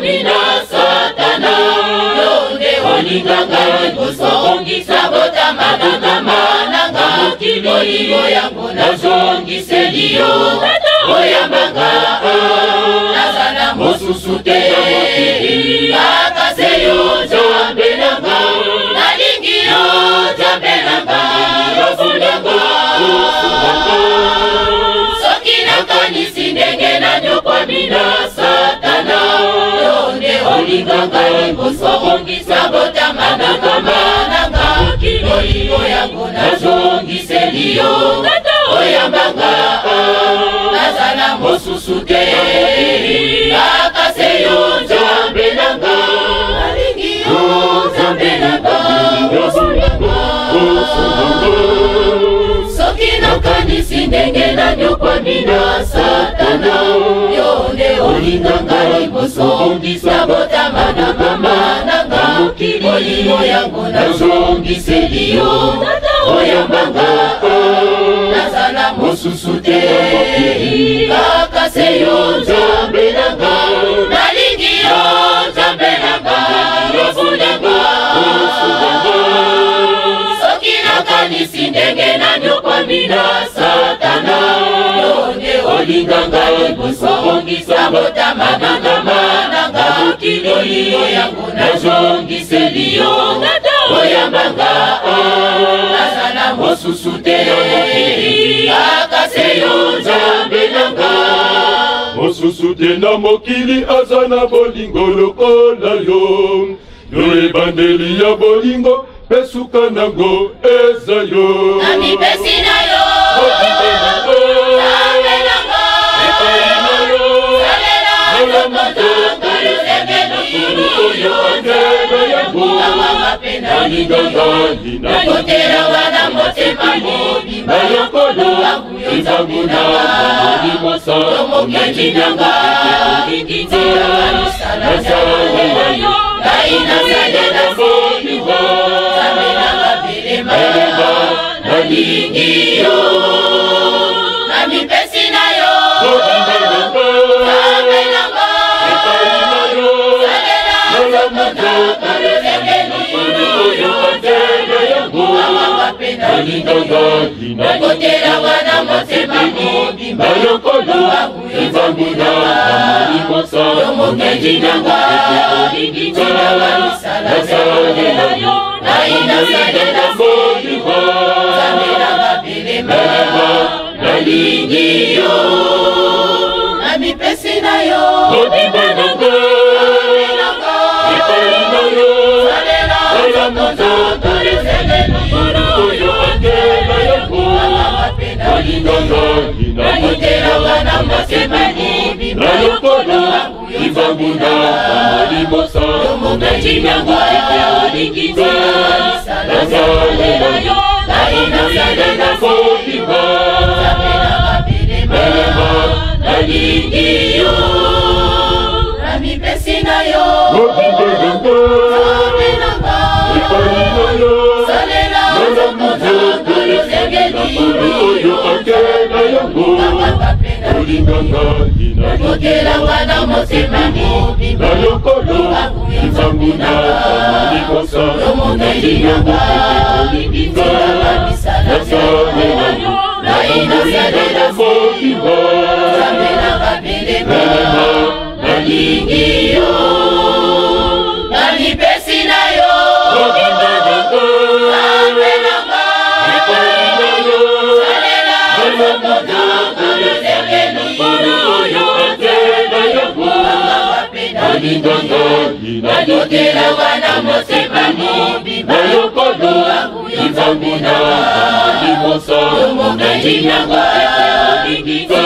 nanyokwami na Satana, yo nde olinganga liboso ongisa botama na mama nanga bolingo yango nazongiseli yo oyambanga naza na mosusu te kaka se yo Nzambe nanga nalingi yo Nzambe nanga osunganga soki nakanisi ndenge nanyokwami na Satana yo nde olinganga liboso ongisa botama na mama nanga bolingo yango nazongiseli yo oyambanga naza na mosusu te kaka se yo Nzambe nanga nalingi yo Nzambe nanga osunganga soki nakanisi ndenge nanyokwami na Satana yo nde olinganga liboso ongisa botama na mama nanga bolingo yango nazongiseli yo oyambanga naza na mosusu te kaka se yo Nzambe nanga nalingi yo Nzambe nanga osunganga soki nakanisi ndenge nanyokwami na Satana yo nde olinganga liboso ongisa botama na mama nanga bolingo yango nazongiseli yo oyambanga naza na mosusu te kaka se yo Nzambe nanga mosusu te na mokili aza na bolingo lokola yo yo ebandeli ya bolingo mpe suka nango eza yo namipesi na yo Nzambe nanga epai na yo salela nzoto nanga lolenge nini oyo akela yango kanganga mpe nalinga ngai nakotelanga na motema mobimba na lokolo Bangu yo nzambe Nzambe na nanga molimosa mokeli nanga nzela misala na yo ngai nasalela mobimba Nzambe nanga belema nalingi yo namipesi na yo Nzambe nanga epai na yo salela nzoto nanga lolenge nini oyo akela yango kanganga mpe nalinga ngai nakotelanga na motema mobimba na lokolo Bangu yo nzambe Nzambe na nanga molimosa yo mokeli nanga nzela misala na yo ngai nasalela mobimba Nzambe nanga belema nalingi yo namipesi na yo mobimba nanga Nzambe nanga epai na yo salela nzoto nanga lolenge nini oyo akela yango kanganga mpe nalinga ngai nakotelanga na motema mobimba na lokolo Bangu yo nzambe Nzambe na nanga molimosa yo mokeli nanga nzela misala na yo ngai nasalela mobimba Nzambe nanga belema nalingi yo namipesi na yo mobimba nanga Nzambe nanga epai na yo salela nzoto nanga lolenge nini oyo akela yango kanganga mpe olinga ngai nakotelanga na motema mobimba na lokolo Bangu yo nzambe Nzambe na nanga molimosa yo mokeli nanga nzela misala na yo ngai nasalela mobimba Nzambe nanga belema nalingi yo namipesi na yo mobimba nanga Nzambe nanga epai na yo salela nzoto nanga lolenge nini oyo akela yango kanganga mpe nalinga ngai nakotelanga na motema mobimba na lokolo Bangu yo nzambe Nzambe na nanga molimosa yo mokeli nanga nzela